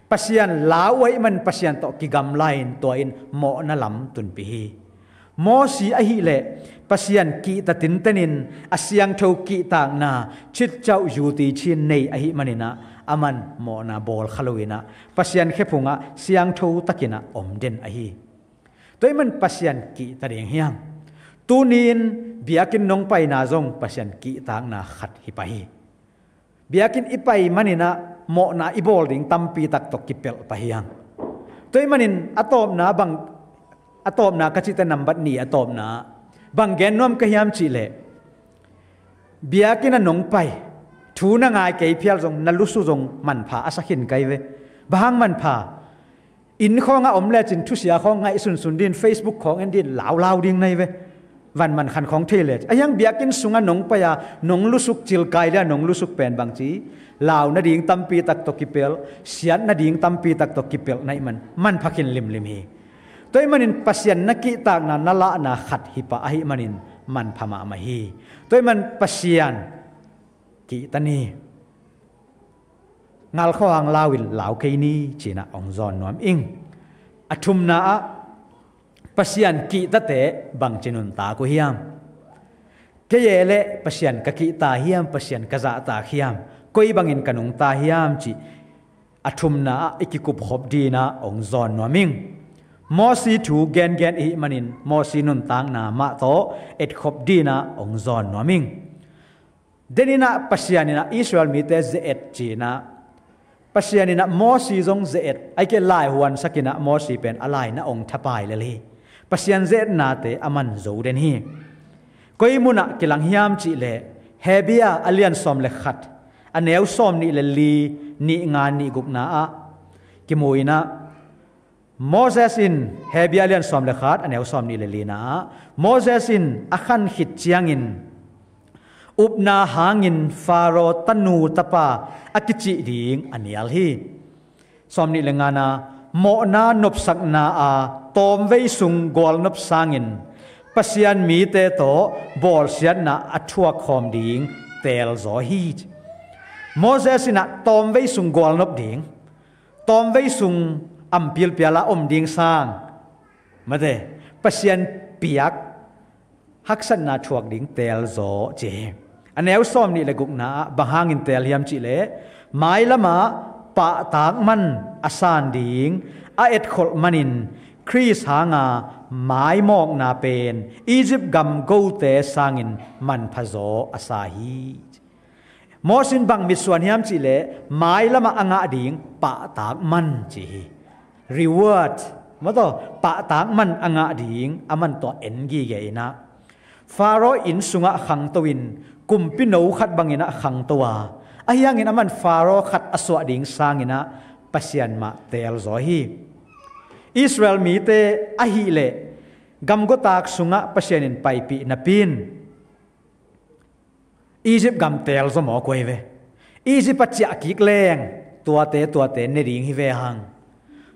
Pasian lau uh ahih man Pasian tawh kigamla in, tua in mawhna lam tunpih hi. Mosi ahih leh Pasian kihta tintenin a siangtho kihtakna, chit chau yuti chin nei ahih manin ah, aman mawhna bawl kha lo in ah, Pasian khephung ah siangtho takin ah om den ahi. Tua ahih man Pasian kihta ding hiam? Tuni-in biakinn nong paina zong Pasian kihtakna khat hi pah hi. Biakinn i pai manin ah mawhna i bawl ding tampi tak tawh kipelh pah hi hang. Tua ahih manin a tawpna bang, a tawpna ka cihte nambat nih a tawpna, bang gen nuam ka hiam cih leh, biakinn ah nong pai, thu na ngai kei phial zong, na lusu zong manpha a sa khin ka hi ve. Bang hang manpha? Inn khawng ah om lecin thusia khawng ngaihsunsun ding, Facebook khawng en ding, laulau ding na hi ve. Van man khan khawng thei leh. Ahih hang biakinn sungah nong pai a, nong lusuk, cilkai leh nong lusuk pen bangci, lau nading tampi tak tawh kipelh, siat nading tampi tak tawh kipelh na hih man, manpha khin limlim hi. Tua ahih manin Pasian na kihtakna, na lahna khat hi pah ahih manin manpha mahmah hi. Tua ahih man Pasian kihta ni. Ngal khawhang lau in lau kei ni ci-in ah hong zawn nuam ing. A thumna ah, Pasian kihtate bangci nuntak uh hiam? Kei e leh Pasian ka kihta hiam, Pasian ka zahtak hiam, koi bangin ka nungta hiam cih a thumna ah i kikupkhop ding in ah hong zawn nuam ing. Mosi thu gengen i hih manin Mosi nuntakna mah tawh etkhop ding in ah hong zawn nuam ing. Denin ah Pasian in ah Israel mite ze-et ci-in ah, Pasian in ah Mosi zong ze-et, ahih kei leh laihuansak in ah Mosi pen a lai na ong thapai lel hi. Pasian ze-etnate aman zo den hi. Koi mun ah kilang hiam cih leh, Hebru a lian sawm le khat, a neu sawmnih le li, nih nga, nih gukna ah kimu in ah, Moses in, Hebru a lian sawm le khat, a neu sawmnih le lina ah, Moses in a khan khit ciangin, upna hangin Faro tanu tapa a kicih ding a nial hi. Sawmnih le ngana, mawhna nopsakna a tawmvei sung gualnop sangin Pasian mite tawh bawlsiatna a thuak khawm ding teelzaw hi. Moses in ah tawmvei sung gualnop ding, tawmvei sung am pilpiala om ding sang, mate, Pasian piak haksatna thuak ding teelzaw ci hi. A neu sawmnih le gukna ah bang hangin teel hiam cih leh, mailamah pahtak man a san ding a etkholh manin Khrist hanga maimawkna pen Egypt gam gote sangin manphazaw a sa hi. Mosi in bang mitsuan hiam cih leh, mailamah a ngah ding pahtak man ci hi. Reward, maw taw, pahtak man a ngah ding a man tawh en gige in ah, Faro inn sungah khangto in, kumpino khat bangin ah khangto a, ahi hangin a man Faro khat a suah ding sangin ah Pasian mah teelzaw hi. Israel mite ahih leh gamgawtak sungah Pasian in paipih napi in Egypt gam teelzaw mawk uh hi ve. Egypt a ciah kik leng tuate, tuate ne ding hi ve hang.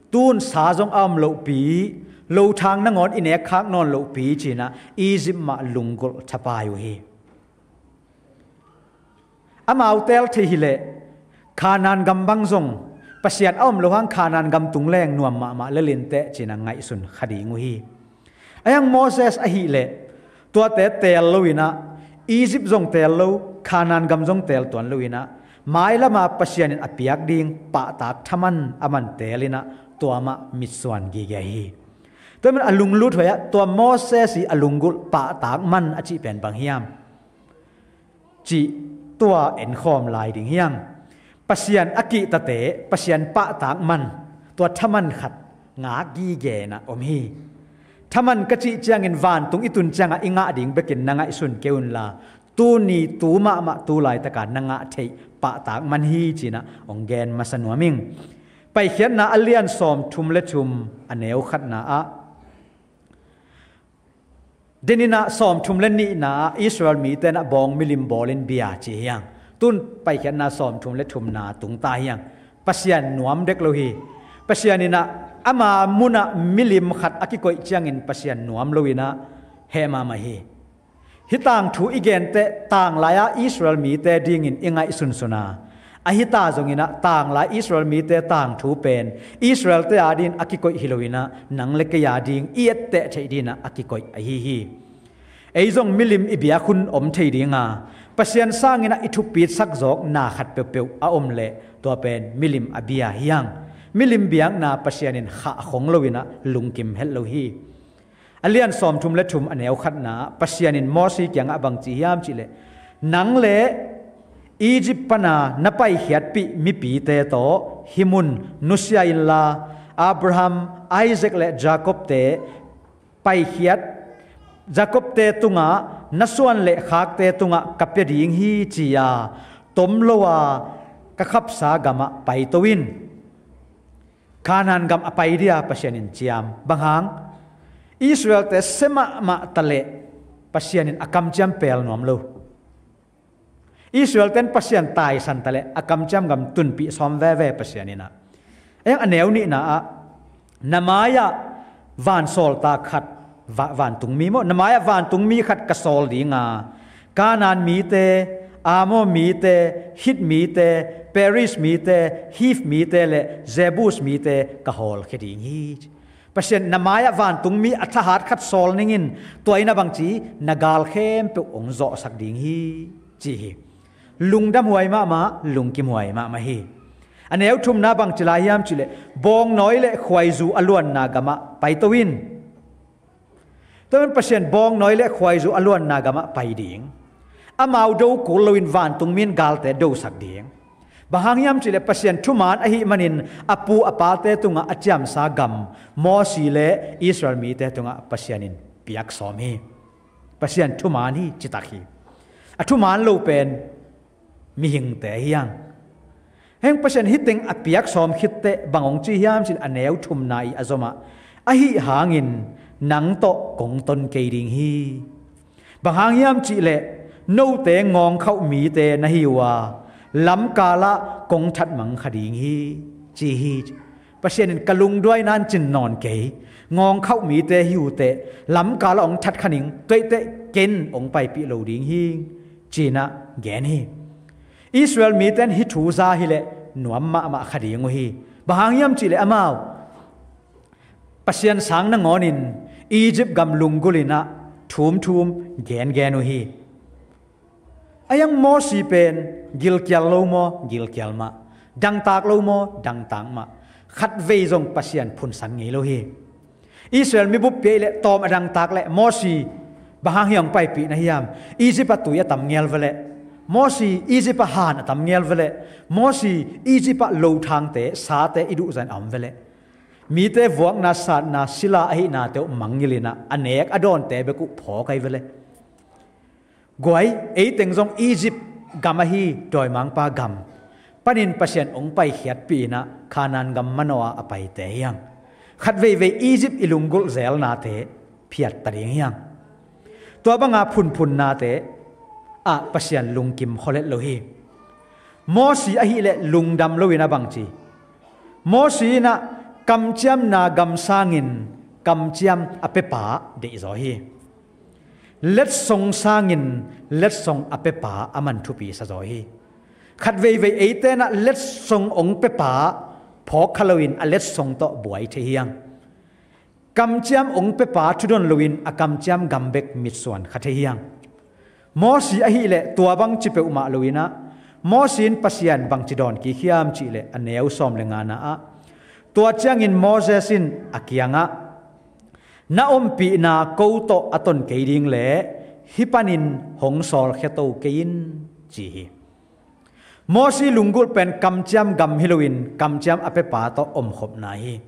Tun sa zong a om lohpi, lothang nangawn i nek khak nawn lohpi ci-in ah Egypt mah lunggulh thapai uh hi. Amau teel thei hi leh, Kanaan gam bang zong Pasian a om lo hang Kanaan gam tung leng nuam mahmah lel inteh ci-in ah ngaihsun kha ding uh hi. Ahi hang Moses ahih leh, tuate teel lo in ah, Egypt zong teel lo, Kanaan gam zong teel tuan lo in ah, mailama Pasian in a piak ding pahtak thaman a man teel in ah, tua mah mitsuan gige hi. Tua man a lunglut huai ah, tua Moses i a lunggulh pahtak man a cih pen bang hiam cih tua enkhawm lai ding hi hang. Pasian a kihtate, Pasian pahtak man, tua thaman khat ngak gige in ah om hi. Thaman ka cih ciangin vantung i tun ciangah i ngah ding bekin na ngaihsun kei unla, tuni tu mahmah tu laitaka na ngah theih pahtak man hi cinah hong gen masa nuam ing. Paikhiatna a lian sawmthum le thum a neu khatna ah, deninah sawmthum le nihna ah Israel mite nah bawng milim bawlin bia ci hiang. Tun Paikhiatna sawmthum le thumna tungta hiang. Pasian nuam dek lo hi. Pasian inah ama munah milim khat a kikoih ciangin Pasian nuam lo inah heh mahmah hi. Hih tangthu i genteh tanglai-ah Israel mite dingin i ngaihsunsun a, ahi ta zonginah tanglai Israel mite tangthu pen Israelte a dingin a kikoih hi loinah nang le kei a ding i etteh theih dinah a kikoih ahi hi. Ei zong milim i biak hun om thei dinga, Pasian sanginah i thupitsak zawk na khat peuhpeuh a om leh tua pen milim a bia hiang. Milim biakna Pasian in khah khong loinah lungkim het lo hi. A lian sawmthum le thum a neu khatna ah Pasian in Mosi kiangah bang ci hiam cihleh, nang le Egypt pana na paikhiatpih mipite tawh hih mun nusia inla, Abraham, Isaac le Jacob-te paikhiat, Jacob-te tungah na suan le khakte tungah ka pia ding hi ci-a tom lo a ka khapsa gamah paito in. Kanaan gam a pai dia Pasian in ciam. Bang hang? Israelte sia mahmah taleh Pasian in a kamciam pel nuam lo. Israelte in Pasian taisan taleh a kamciam gam tunpih sawm veve Pasian inah. Eng a neu nihna ah, na mai-ah vansawltak khat, va-, vantungmi maw, na mai-ah vantungmi khat ka sawl dinga, Kanaan mite, Amor mite, Hit mite, Periz mite, Hiv mite le Jebus mite ka hawlkhia ding hi. Pasian na mai-ah vantungmi a thahat khat sawl ningin, tua inah bang ci, na gal khempeuh hong zawhsak ding hi, ci hi. Lungdam huai mahmah, lungkim huai mahmah hi. A neu thumna bang ci lai hiam cihleh, bawngnawi le khuaizu a luanna gamah paito in. Tua in Pasian bawngnawi le khuaizu a luanna gamah pai ding. Amau do kul loin vantungmi in galte dosak ding. Bang hang hiam cihleh Pasian thuman ahih manin a pu a pate tungah a ciamsa gam Mosi le Israel mite tungah Pasian in piak sawm hi. Pasian thuman hi citak hi. A thuman lo pen mihingte hiang. Heng Pasian hih teng a piak sawm khitteh bang hong ci hiam cihleh a neu thumna i a zomah, ahi hangin nang tawh kong ton kei ding hi. Bang hang hiam cihleh note ngawngkhauh mite na hi uh a, lamkalah kong thatmang kha ding hi, ci hi. Pasian in ka lungduai nan cin nawn kei, ngawngkhauh mite hi uhteh, lamkalah hong that kha ning, tuaiteh ken hong paipih lo ding hi, cinah gen hi. Israel mite in hih thu za hileh nuam mahmah kha ding uh hi. Bang hang hiam cihleh amau Pasian sang nangawnin Egypt gam lunggulh inah thumthum gengen uh hi. A hiang Mosi pen gilkial lo maw, gilkial mah, dangtak lo maw, dangtak mah, khatvei zong Pasian phunsan ngei lo hi. Israel mibup piak leh tawm a dangtak leh Mosi bang hang hiang paipih na hiam? Egypt ah tui a tam ngel veleh, Mosi Egypt ah han a tam ngel veleh, Mosi Egypt ah lothangte, sate i duhzan a om veleh, mite vuakna satna sila ahihnate uh mangngilh inah a nek a dawnte bek uh phawk ahi veleh. Guai, eiteng zong Egypt gam ahi dawimangpa gam panin Pasian hong paikhiatpih inah Kanaan gam manawh a paite hiang. Khatveivei Egypt i lunggulh zelnate phiatta ding hiang. Tua banga phunphunnate ah Pasian lungkim kholhet lo hi. Mosi ahileh lungdam loin a bang ci? Mosi inah kamciamna gam sangin kamciam a pepa deihzaw hi. Letsong sangin letsong a pepa a man thupi sazaw hi. Khatveivei eite inah letsong hong pepa phawk kha loin a letsong tawh buai thei hiang. Kamciam hong pepa thudon loin a kamciam gam bek mitsuan kha thei hiang. Mosi ahileh tua bang ci peuhmah loinah, Mosi in Pasian bang ci dawn kik hiam cihleh a neu sawm le ngana ah, tua ciangin Moses in a kiangah, na ompihna ko tawh a ton kei ding leh hih panin hong sawlkhia to kei in, ci hi. Mosi lunggulh pen kamciam gam hi loin kamciam a pepa tawh omkhopna hi.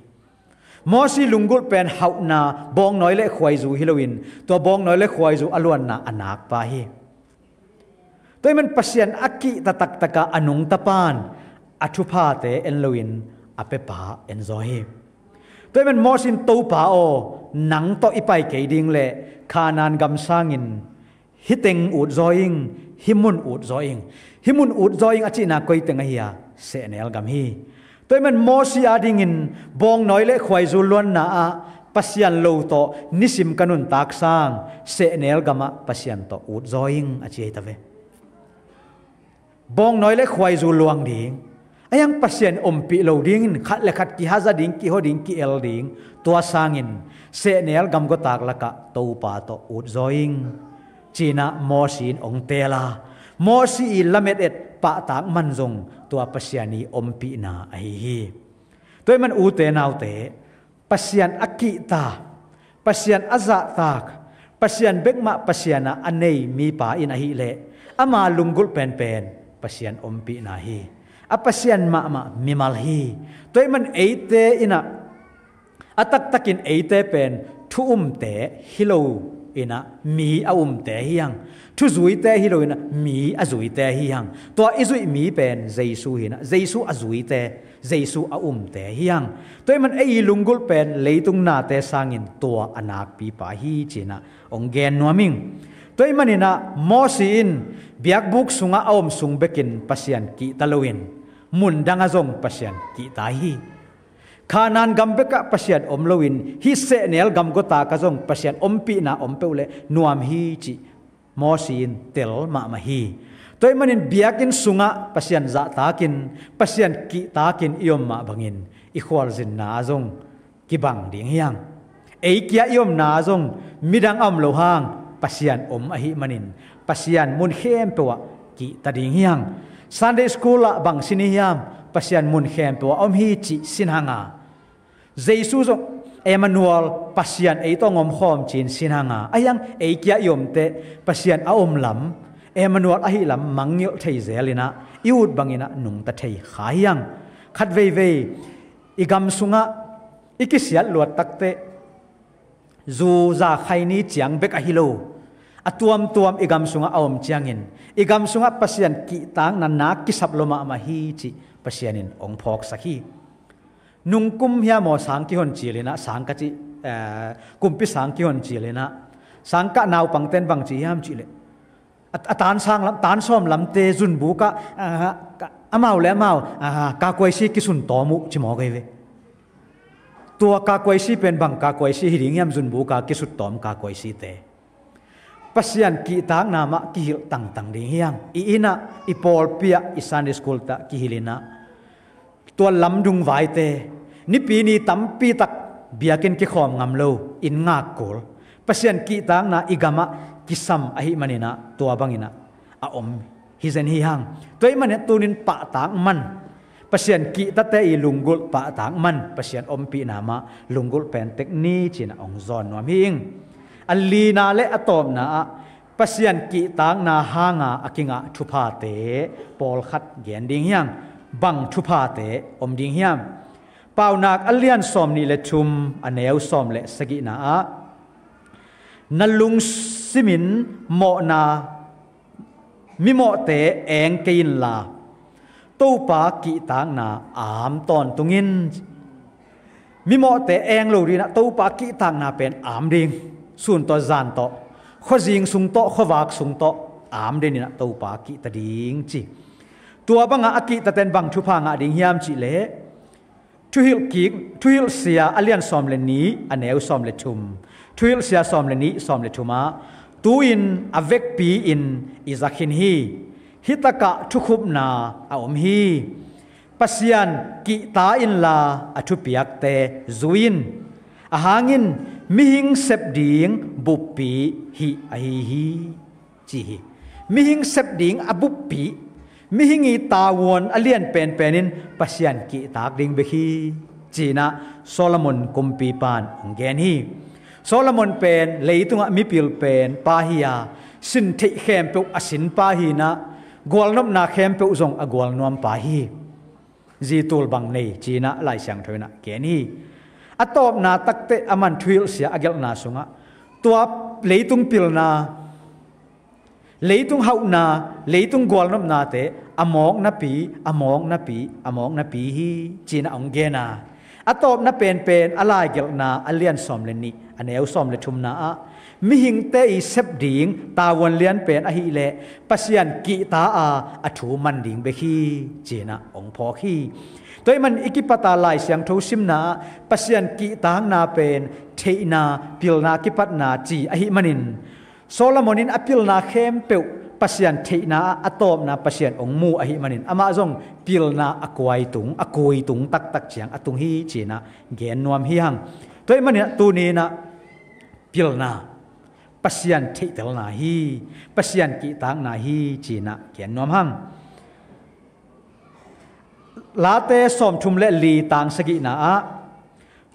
Mosi lunggulh pen hauhna, bawngnawi le khuaizu hi loin, tua bawngnawi le khuaizu a luanna a nakpa hi. Tua ahih man Pasian a kihta taktak a, a nungta pan a thuphate en loin a pepa en zaw hi. Tua ahih man Mosi in, "Topa aw, nang tawh i pai kei ding leh Kanaan gam sangin hih teng ut zaw ing, hih mun ut zaw ing." Hih mun ut zaw ing a cihna koi teng ahi a, sehnel gam hi. Tua ahih man Mosi adingin bawngnawi le khuaizu luanna ah Pasian lo tawh nisim ka nuntak sang, sehnel gamah Pasian tawh ut zaw ing a ci ahi ta ve. Bawngnawi le khuaizu luang ding, a hiang Pasian ompih lo dingin khat le khat kihaza ding, kiho ding, ki-el ding, tua sangin sehnel gamgawtak lakah Topa tawh ut zaw ing, ci-in ah Mosi in hong teel a, Mosi i lamet et pahtak man zong tua Pasian i ompihna ahi hi. Tua ahih man ute naute, Pasian a kihta, Pasian a zahtak, Pasian bekmah Pasian a a nei mipa in ahih leh ama lunggulh penpen Pasian ompihna hi. A Pasian mahmah mimal hi. Tua ahih man eite in ah, a taktakin eite pen thu umte hi lo in ah, mi a umte hi hang. Thu zuite hi lo in ah, mi a zuite hi hang. Tua i zuih mi pen Jesu hi in ah, Jesu a zuite, Jesu a umte hi hang. Tua ahih man ei i lunggulh pen leitung nate sangin tua a nakpipa hi, ci-in ah hong gen nuam ing. Tua ahih manin ah Mosi in biakbuk sungah a om sung bekin Pasian kihta loin, mun dangah zong Pasian kihta hi. Kanaan gam bekah Pasian om loin, hih sehnel gamgawtak ah zong Pasian ompihna om peuh leh nuam hi, cih Mosi in tel mahmah hi. Tua ahih manin biakinn sungah Pasian zahtakin, Pasian kihtakin i om mah bangin, i khualzinna ah zong kibang ding hi hang. Ei kia i omna ah zong midang a om lo hang, Pasian om ahih manin, Pasian mun khempeuh ah kihta ding hi hang. Sunday school ah bang sin i hiam? Pasian mun khempeuh ah om hi, cih sin hang a. Jesu zong Emmanuel, Pasian ei tawh hong omkhawm, ci-in sin hang a. A hiang ei kia i omte Pasian a om lam, Emmanuel ahih lam mangngilh thei zel in ah, i ut bangin ah nungta thei kha hi hang. Khat veivei i gam sungah i kisiat luat takteh, zu za khaini ciang bek ahi lo, a tuamtuam i gam sungah a om ciangin, i gam sungah Pasian kihtakna nak kisap lua mahmah hi, cih Pasian in hong phawksak hi. Nungkum hiam aw, sang kihon cil in ah, sang ka cih, eh, kumpi sang kihon cil in ah, sangkah naupangte'n bang ci hiam cih leh, a, a tan sang lam, tan sawm lamte zunbuk ah, ah, ka, amau le amau, ah, kakuaisi kisun tawm uh, ci mawk ahi ve. Tua kakuaisi pen bang kakuaisi hi ding hiam, zunbuk ah kisut tawm kakuaisite? Pasian kihtakna mah kihilh tangtang ding hi hang. I inn ah, i pawlpi ah, i Sunday school ah kihilh in ah, tua lamdung vaite, Nipi ni tampi tak biakinn kikhawm ngam lo, inn ngak kul, Pasian kihtakna i gamah kisam ahih manin ah, tua bangin ah a om hi zen hi hang. Tua ahih manin ah tuni-in pahtak man, Pasian kihtate i lunggulh pahtak man, Pasian ompihna mah lunggulh pen tek ni, ci-in ah hong zawn nuam hi ing. A lina le a tawpna ah, Pasian kihtakna hanga a kingah thuphate pawlkhat gen ding hi hang. Bang thuphate om ding hiam? Paunak a lian sawmnih le thum, a neu sawm le sagihna ah, "Na lungsimin mawhna, mimawhte eng kei inla, Topa kihtakna am tawntung in." Mimawhte eng lo ding in ah, Topa kihtakna pen am ding. Sun tawh, zan tawh, khuazing sung tawh, khuavak sung tawh am den in ah Topa kihta ding, ci. Tua bangah a kihtate'n bang thupha ngah ding hiam cih leh, Thuhilh kik, Thuhilhsia a lian sawm le nih, a neu sawm le thum, Thuhilhsia sawm le nih, sawm le thum ah, "Tu-in a vekpi-in i za khin hi. Hih takah thukhupna a om hi. Pasian kihta inla, a thupiakte zui in. Ahang in mihing sep ding buppi hih ahi hi," ci hi. Mihing sep ding a buppi, mihing i tavuan a lian penpen in Pasian kihtak ding bek hi, ci-in ah Solomon kumpipa'n hong gen hi. Solomon pen leitungah mipil pen pa hi a, sin theih khempeuh a sin pa hi in ah, gualnopna khempeuh zong a gualnuam pa hi. Zi tul bang nei, ci-in ah Lai Siangtho in ah gen hi. A tawpna takteh aman thuhilhsia a gelhna sungah tua leitung pilna, leitung hauhna, leitung gualnopnate a mawk napi, a mawk napi, a mawk napi hi, ci-in ah hong gen a. A tawpna penpen a laigelhna a lian sawm le nih, a neu sawm le thumna ah mihingte i sep ding tavuan lian pen ahileh Pasian kihta a, a thu man ding bek hi, ci-in ah hong phawk hi. Tua ahih man i kipata Lai Siangtho simna ah Pasian kihtakna pen theihna, pilna kipatna ci ahih manin, Solomon in a pilna khempeuh Pasian theihna ah a tawpna Pasian hong mu ahih manin, amah zong pilna a kuai tung, a kui tung taktak ciang a tung hi, ci-in ah gen nuam hi hang. Tua ahih manin ah tuni-in ah pilna, Pasian theihtelna hi, Pasian kihtakna hi, ci-in ah gen nuam hang. Late sawmthum le li tang sagihna ah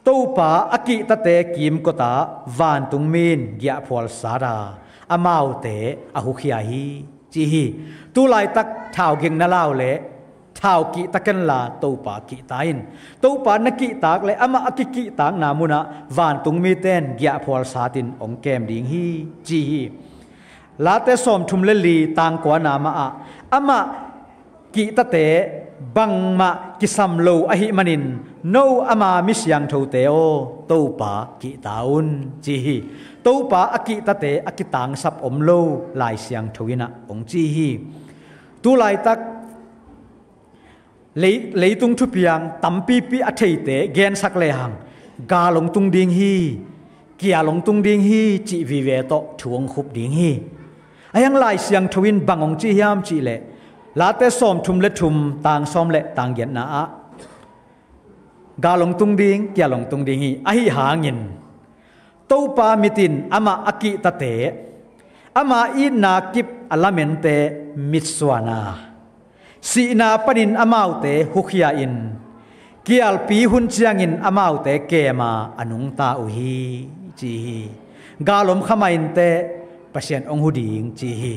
Topa a kihtate kimkot ah vantungmi in giahphual sat a, amaute a hukhia hi, ci hi. Tulaitak thau gengna lau le thau kihta kenla Topa kihta in. Topa na kihtak le amah a kikihtakna munah vantungmite in giahphual satin hong kem ding hi, ci hi. Late sawmthum le li tang kuana mah ah amah kihtate bangmah kisam lo ahih manin, no ama mi siangthote aw, Topa kihta un, ci hi. Topa a kihtate a kitangsap om lo Lai Siangtho in ah hong ci hi. Tulaitak lei, leitung thupiang tampipi a theite gensak lehang gal hong tung ding hi, kial hong tung ding hi cih vive tawh thu hong khup ding hi. Ahi hang Lai Siangtho in bang hong ci hiam cihleh, Late sawmthum le thum tang sawm le tang giatna ah gal hong tung ding, kial hong tung ding hi. Ahi hangin Topa mit in amah a kihtate, ama itna kip a lamente mitsuan a, sihna panin amaute hukhia in, kialpi hun ciangin amaute kem a, a nungta uh hi, ci hi. Gal om kha mah inteh Pasian hong hu ding, ci hi.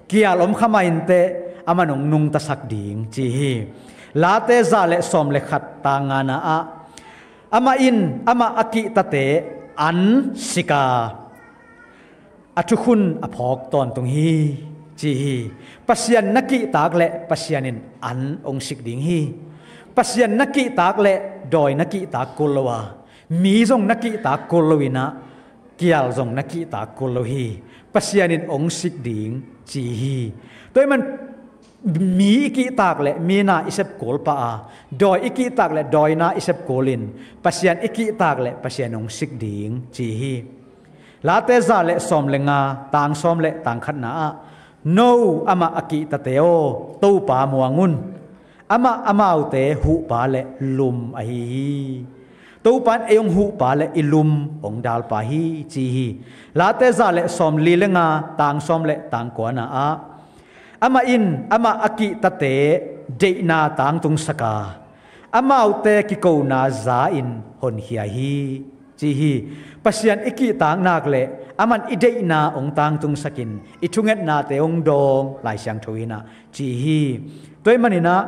Kial om kha mah inteh aman hong nungtasak ding, ci hi. Late za le sawm le khat tang ngana ah amah in amah a kihtate an sik a, a thukhun a phawk tawntung hi, ci hi. Pasian na kihtak le Pasian in an hong sik ding hi. Pasian na kihtak le dawi na kihtak kul lo a, mi zong na kihtak kul lo in ah, kial zong na kihtak kul lo hi. Pasian in hong sik ding, ci hi. Tua ahih man mi i kihtak le mi na i sep kul pah a, dawi i kihtak le dawi na i sep kul in, Pasian i kihtak le Pasian hong sik ding, ci hi. Late za le sawm le nga tang sawm le tang khatna ah, no amah a kihtate aw, Topa muang un. Amah amaute huhpa le lum ahi hi. Topa in ei hong huhpa le i lum hong dalpa hi, ci hi. Late za le sawm li le nga tang sawm le tang kuana ah, amah in amah a kihtate deihna tangtungsak a, amaute kikona za in honkhia hi, ci hi. Pasian i kihtak nak le aman i deihna hong tangtungsak in i thungetnate hong dawng Lai Siangtho in ah ci hi. Tua ahih manin ah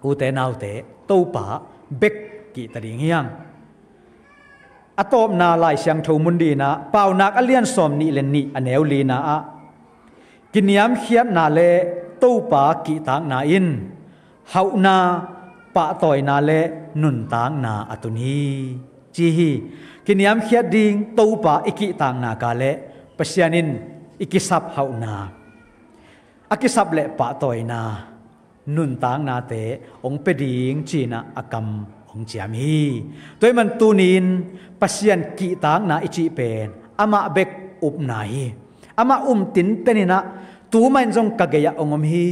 ute naute, Topa bek kihta ding hi hang. A tawpna Lai Siangtho mun dingin ah Paunak a lian sawm nih le nih a neu lina ah, kiniamkhiatna le Topa kihtakna in hauhna, pahtawina le nuntakna a tun hi, ci hi. Kiniamkhiat ding Topa i kihtak nak le Pasian in i kisap hauhna, a kisap le pahtawina, nuntaknate hong pia ding ci-in ah a kam hong ciam hi. Tua ahih man tuni-in Pasian kihtakna i cih pen amah bek upna hi. Amah um tinten in ah, tu mah in zong ka gei-ah hong om hi.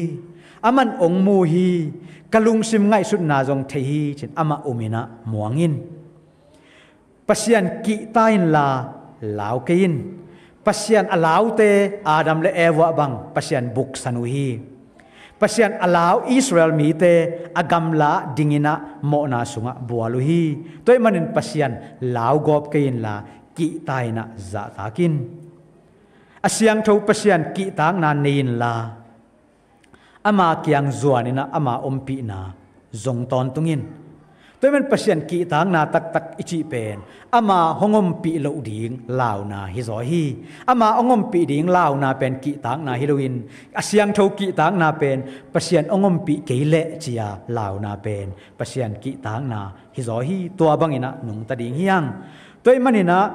Aman hong mu hi. Ka lungsim ngaihsutna zong thei hi, ci-in amah um in ah muang in. Pasian kihta inla lau kei in. Pasian a laute Adam le Eva bang Pasian buksan uh hi. Pasian a lau Israel mite a gamla dingin ah mawhna sungah bual uh hi. Tua ahih manin Pasian lau gawp kei inla kihta in ah zahtak in. A siangtho Pasian kihtakna nei inla ama kiang zuan in ah ama ompihna zong tawntung in. Tua ahih manin Pasian kihtakna taktak i cih pen ama hong ompih loh ding launa hi zaw hi. Ama hong ompih ding launa pen kihtakna hi loin a siangtho kihtakna pen Pasian hong ompih kei leh ci-a launa pen Pasian kihtakna hi zaw hi. Tua bangin ah nungta ding hi hang. Tua ahih manin ah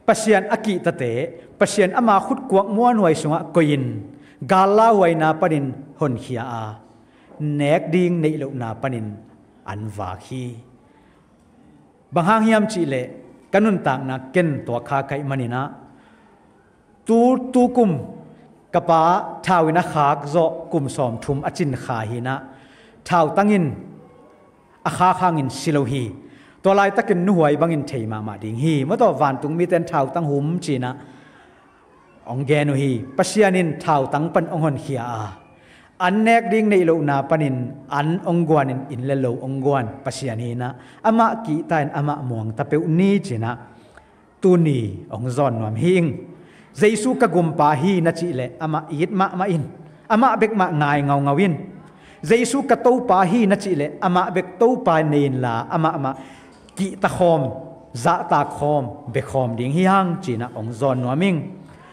Pasian a kihtate Pasian ama khutkuak muanhuai sungah koihin gallauhuaina panin honkhia a, nek ding neih lohna panin an vak hi. Bang hang hiam cihleh ka nuntakna ken tua kha ka hih manin ah tu, tu kum ka pa thau in a khak zawh kum sawmthum a cin kha hi-in ah thautang in a khak hangin si lo hi. Tua laitakin nuhuai bangin thei mahmah ding hi. Mawtaw vantung mite in thautang hum ci-in ah hong gen uh hi. Pasian in thautang pan hong honkhia a, an nek ding neih lohna panin an hong guanin inn le lo hong guan Pasian hi-in ah amah kihta in amah muangta peuh ni ci-in ah tuni hong zawn nuam hi ing. Jesu ka gumpa hi na cih leh amah it mahmah in, amah bek mah ngai ngaungau in. Jesu ka Topa hi na cih leh amah bek Topa nei inla amah mah kihta khawm, zahtak khawm, bia khawm ding hi hang ci-in ah hong zawn nuam ing.